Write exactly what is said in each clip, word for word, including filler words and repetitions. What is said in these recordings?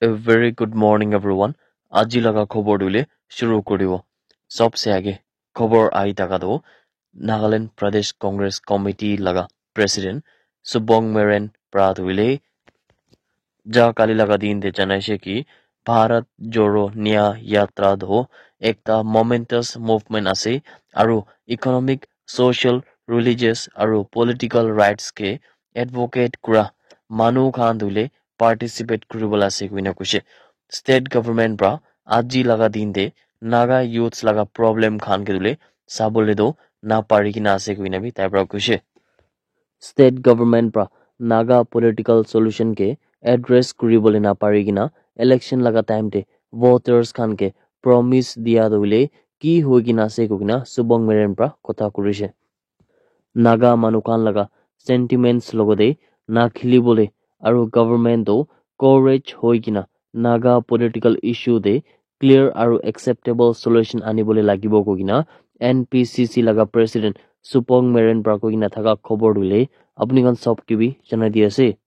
A very good morning, everyone. Aji laga khobor tu hoile shuru kuri dibo. Sobse age khobor ahi thaka tu Nagaland Pradesh Congress Committee laga President Subong Meren pra tu hoile ja kali laga din te janaise ki Bharat Jodo Nyay Yatra tu ekta momentous movement ase, aru economic, social, religious aru political rights ke advocate kura manu khan tu hoile participate kuribole ase koina koishe. State government pra aji laga din te Naga youths laga problem khan ke tu hoile sabole tu napari kena ase koina bi tai pra koishe. State government pra Naga political solution ke address kuribole napari kena election laga time te voters khan ke promise dia tu hoile ki hoi kena ase koina Subong Meren pra kotha kurishe. Naga manu khan laga sentiments logote na khilibole aru government to courage hoi kena Naga political issue te clear aru acceptable solution anibole lagibo koi kena N P C C laga president Supong Meren pra koi kena thaka khobor tu hoile apni khan sob ke bi janai di ase.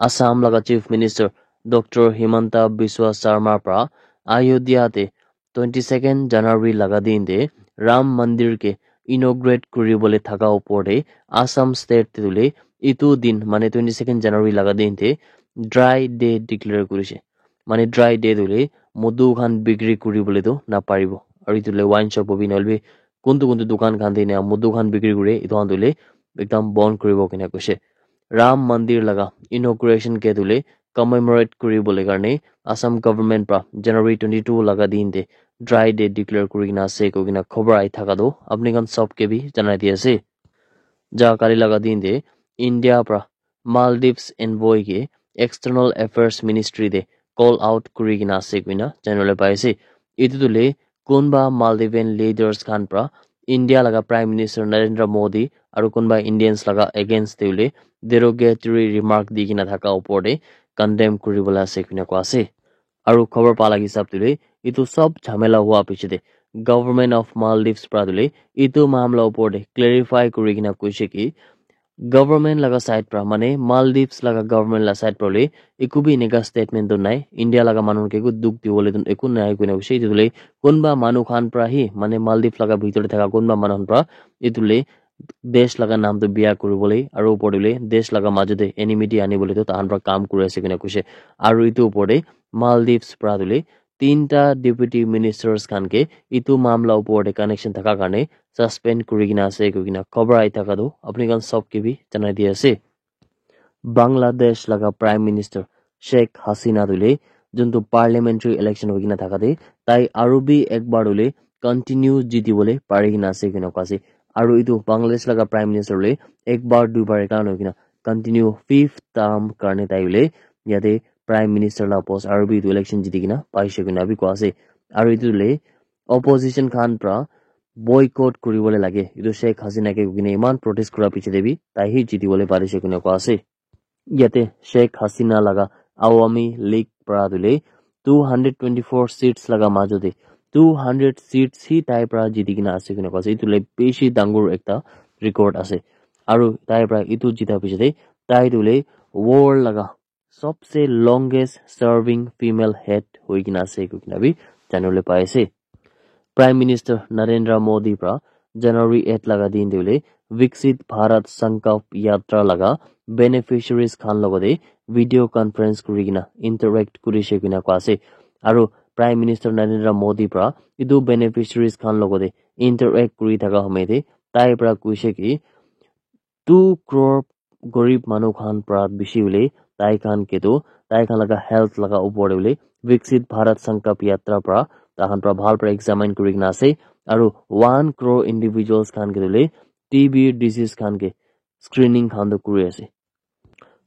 Assam laga Chief Minister Doctor Himanta Biswa Sarma pra Ayodhya te twenty-second January laga din te Ram Mandir ke inaugurate kuribole thaka upor te Assam state te tu hoile itu din mane twenty-second January laga din te dry day declare kurishe. Mane dry day tu hoile modu khan bikri kuribole tu naparibo. Aru itu hoile wine shop hobi na hoile bi kuntu kuntu dukan khan te ena modu khan bikri kure itu khan tu hoile ekdam bon kuribo kena koishe. Ram Mandir laga inauguration ke tu hoile commemorate kuribole karne Assam government pra January twenty-two laga din te dry day declare kuri kena ase koi kena khobor ahi thaka tu apni khan sob ke bi janai di ase. Ja kali laga din te India pra Maldives envoy ke External Affairs Ministry te call out kuri kena ase koina janibole pai ase. Itu tu hoile kunba Maldivian leaders khan pra India laga Prime Minister Narendra Modi aru kunba Indians laga against te hoile derogatory remark di kena thaka upor te condemn kuribole ase koina koa ase. Aru khobor pa laga hisab te hoile itu sob jhamela hua piche te Government of Maldives pra tu hoile itu mamla upor te clarify kuri kena koishe ki government laga side pra mane Maldives laga government laga side pra hoile eku bi eneka statement tu nai. India laga manu ke eku dukh dibole tu eku nai koina koishe. Itu hoile kunba manu khan pra hi mane Maldives laga bitor te thaka kunba manu khan pra itu hoile desh laga naam tu biya kuribole aru upor te hoile desh laga majo te enmity anibole tu tahan pra kam kuri ase koina koishe. Aru itu upor te Maldives pra tu hoile tinta deputy ministers khan ke itu mamla upor te connection thaka karne suspend kuri kena ase koi kena khobor ahi thaka tu apni khan sob ke bi janai di ase. Bangladesh laga Prime Minister Sheikh Hasina tu hoile juntu parliamentary election hoi kena thaka te tai aru bi ekbar tu hoile continue jitibole pari kena ase koina koa ase. Aru itu Bangladesh laga Prime Minister tu hoile ekbar duibar ekan hoi kena continue fifth term karne tai hoile yate Prime Minister laga post aru bi itu election jiti kena paishe koina bi koa ase. Aru itu tu hoile opposition khan pra boycott kuribole lage. Itu Sheikh Hasina ke koi kena iman protest kura piche te bi tai hi jitibole parishe koina koa ase. Yate Sheikh Hasina laga Awami League pra tu hoile two hundred twenty-four seats laga majo te two hundred seats hi tai pra jiti kena ase koina koa ase. Itu hoile bishi dangor ekta record ase. Aru tai pra itu jita piche te tai tu hoile world laga sobse longest serving female head hoi kena ase koi kena bi janibole pai ase. Prime Minister Narendra Modi pra January eight laga din te hoile Viksit Bharat Sankalp Yatra laga beneficiaries khan logote video conference kuri kena interact kurishe koina koa ase. Aru Prime Minister Narendra Modi pra itu beneficiaries khan logote interact kuri thaka homoy te tai pra koishe ki two crore gorib manu khan pra bishi hoile tai khan ke tu tai khan laga health laga upor te hoile Viksit Bharat Sankalp Yatra pra tai khan pra bhal pra examine kuri kena ase. Aru one crore individuals khan ke tu hoile T B disease khan ke screening khan tu kuri ase.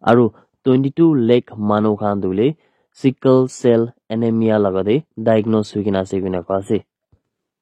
Aru twenty-two lakh manu khan tu hoile sickle cell anemia laga te diagnose hoi kena ase koina koa ase.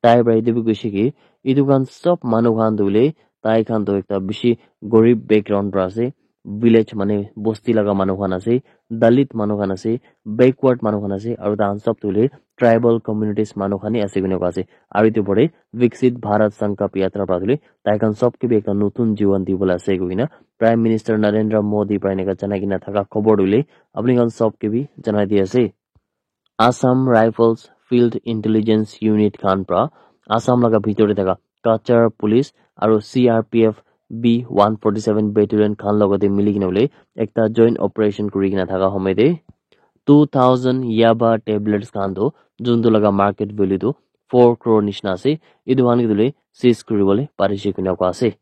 Tai pra etu bi koishe ki etu khan sob manu khan tu hoile tai khan tu ekta bishi gorib background pra ase, village mane bosti laga manu khan ase, dalit manu khan ase, backward manu khan ase aru tai khan sob tu hoile tribal communities manu khan hi ase koina koa ase. Aru etu upor te Viksit Bharat Sankalp Yatra pra tu hoile tai khan sob ke bi ekta notun jiwan dibole ase koina Prime Minister Narendra Modi pra eneka janai kena thaka khobor tu hoile apni khan sob ke bi janai di ase. Assam Rifles Field Intelligence Unit khan pra Assam laga bhitor te thaka Cachar Police aru C R P F B one forty seven Battalion khan logote mili kena bole ekta joint operation kuri kena thaka homoi te two thousand yaba tablets khan tu juntu laga market value tu four crore nishina ase. Etu khan ke tu le seize kuri bole parise koina koa ase.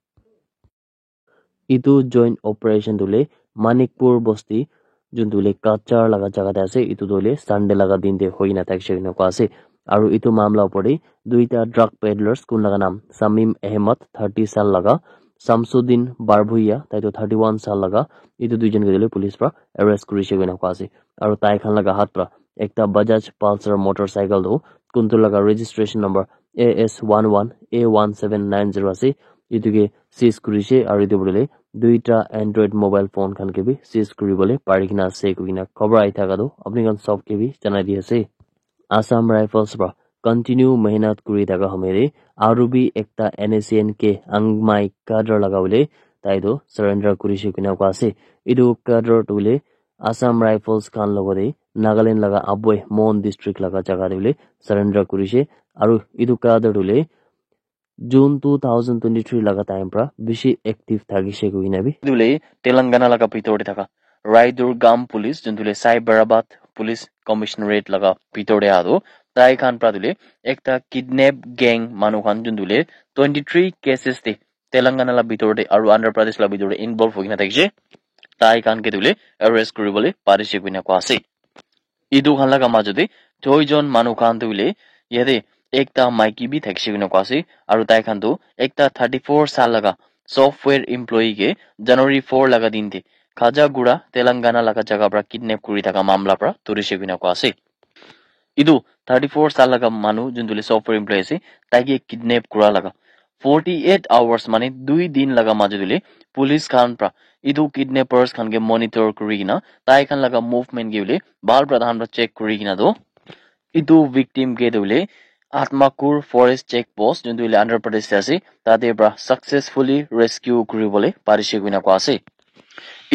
Etu joint operation tu le Manikpur bosti juntu le Cachar laga jaga te ase. Etu tu le Sunday laga din te hoi kena thakise koina koa ase. Aru etu mamla upor te duita drug peddlers kun laga naam Samim Ahmed thirty saal laga, Samsudin Barbhuiya tai tu thirty one saal laga, etu duijon ke tu le police pra arrest kurise koina koa ase. Aru tai khan laga hath pra ekta Bajaj Pulsar motorcycle tu kuntu laga registration number A S one one A one seven nine zero ase. Etu ke seize kurise aru etu bole duita Android mobile phone khan ke bi seize kuri bole pari kena ase koina khobor ahi thaka tu apni khan sob ke bi janai di ase. Assam Rifles pra continue mehnat kuri thaka homoi te aru bi ekta N S C N K Angmai cadre laga bole tai tu surrender kurise koina koa ase. Etu cadre tu le Assam Rifles khan logote Nagaland laga Aboi Mon district laga jaga te bole surrender kurise aru etu cadre tu le June two thousand twenty three laga time pra bishi active thakise koina bi. Etu le Telangana laga bhitor te thaka Raidur Gam Police juntu le Cyberabad Police Commissionerate laga bhitor te ato tai khan pra tu le ekta kidnap gang manu khan juntu le twenty three cases te Telangana la bhitor te aru Andhra Pradesh la bhitor te involve hoi kena thakise. Tai khan ke tu le arrest kuri bole parise koina koa ase. Etu khan laga majo te doi jon manu khan tu le yate ekta maiki bi thakise koina koa ase aru tai khan tu ekta thirty four saal laga software employee ke January four laga din te Khajagura Telangana laga jaga pra kidnap kuri thaka mamla pra dhurise koina koa ase. Etu thirty four saal laga manu juntu le software employee ase tai ke kidnap kura laga forty eight hours mane dui din laga majo tu le police khan pra etu kidnappers khan ke monitor kuri kena tai khan laga movement ke bole bhal pra tahan pra check kuri kena tu etu victim ke tu le Atmakur Forest Check Post juntu le Andhra Pradesh te ase tate pra successfully rescue kuri bole parise koina koa ase.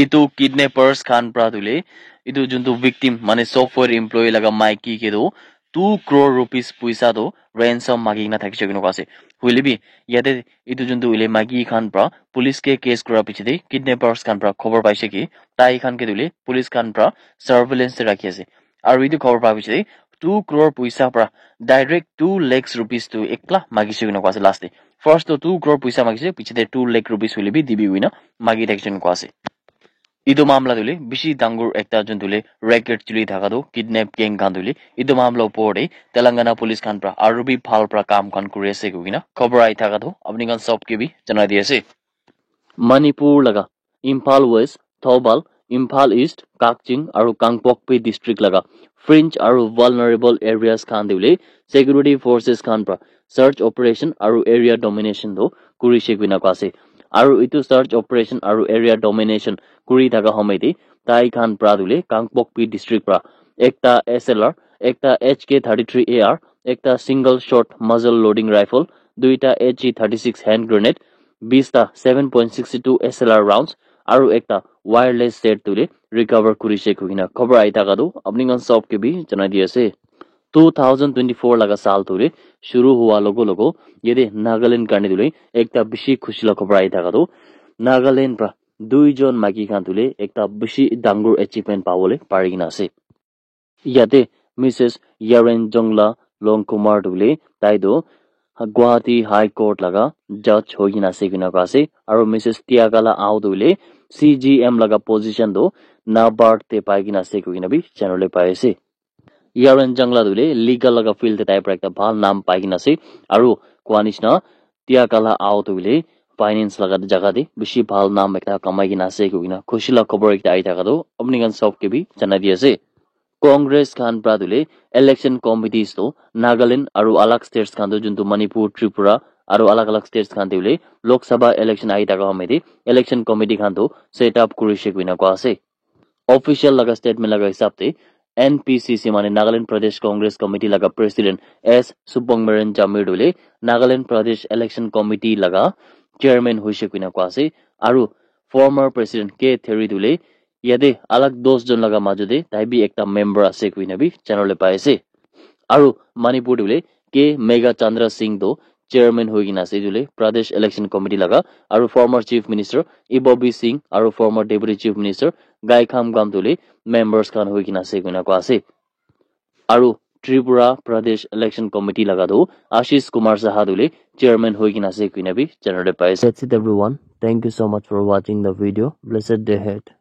Etu kidnappers khan pra tu le etu juntu victim mane software employee laga maiki ke tu two crore rupees puisa tu ransom magi kena thakise koina koa ase. Hoile bi yate etu juntu hoile maiki khan pra police ke case kura piche te kidnappers khan pra khobor paise ki tai khan ke tu le police khan pra surveillance te rakhi ase. Aru etu khobor pa piche te two crore puisa pra direct two lakhs rupees tu ekla magise koina koa ase last te. First tu two crore puisa magise, piche te two lakh rupees hoile bi dibi koina magi thakise koina koa ase. Etu mamla tu le bishi dangor ekta juntu le racket chuli thaka tu kidnap gang khan tu le etu mamla upor te Telangana police khan pra aru bi bhal pra kam khan kuri ase koina khobor ahi thaka tu apni khan sob ke bi janai di ase. Manipur laga Imphal West, Thoubal, Imphal East, Kakching aru Kangpokpi district laga fringe aru vulnerable areas khan te hoile security forces khan pra search operation aru area domination tu kurise koina koa ase. Aru etu search operation aru area domination kuri thaka homoi te tai khan pra tu le Kangpokpi district pra ekta S L R, ekta H K thirty three A R, ekta single shot muzzle loading rifle, duita H G thirty six hand grenade, bista seven point six two S L R rounds aru ekta wireless set tu le recover kurise koina khobor ahi thaka tu apni khan sob ke bi janai di ase. Two thousand twenty four laga saal tu le shuru hua logo logo yate Nagaland karne tu le ekta bishi khushi la khobor ahi thaka tu Nagaland pra dui jon maiki khan tu le ekta bishi dangor achievement pabole pari kena ase. Yate Missus Yaren Jongla Longkumar tu le tai tu Guwahati High Court laga judge hoi kena ase koina koa ase aru Missus Tiakala Ao tu le C G M laga position tu NABARD te pai kena ase koina bi janole pai ase. Yaren Jongla tu le legal laga field te tai pra ekta bhal naam pai kena ase aru koa nishina Tiakala Ao tu le finance laga jaga te bishi bhal naam ekta kamai kena ase koina khushi la khobor ekta ahi thaka tu apni khan sob ke bi janai di ase. Congress khan pra tu le election committees tu Nagaland aru alag states khan tu juntu Manipur, Tripura aru alag alag states khan te hoile Lok Sabha election ahi thaka homoi te election committee khan tu set up kurise koina koa ase. Official laga statement laga hisab te N P C C mane Nagaland Pradesh Congress Committee laga president S Subongmeren Jamir tu le Nagaland Pradesh Election Committee laga chairman hoise koina koa ase aru former president K Theri tu le Yate alag dos jon laga majo te tai bi ekta member ase koina bi janabole pai ase. Aru Manipur te hoile K Megha Chandra Singh toh chairman hoi kena ase, etu hoile Pradesh Election Committee laga, aru former Chief Minister Ibobi Singh aru former Deputy Chief Minister Ngai Khamkham toh hoile members khan hoi kena ase koina koa ase. Aru Tripura Pradesh Election Committee laga toh Ashish Kumar Saha toh hoile chairman hoi kena ase koina bi janabole pai ase. That's it everyone. Thank you so much for watching the video. Blessed day ahead.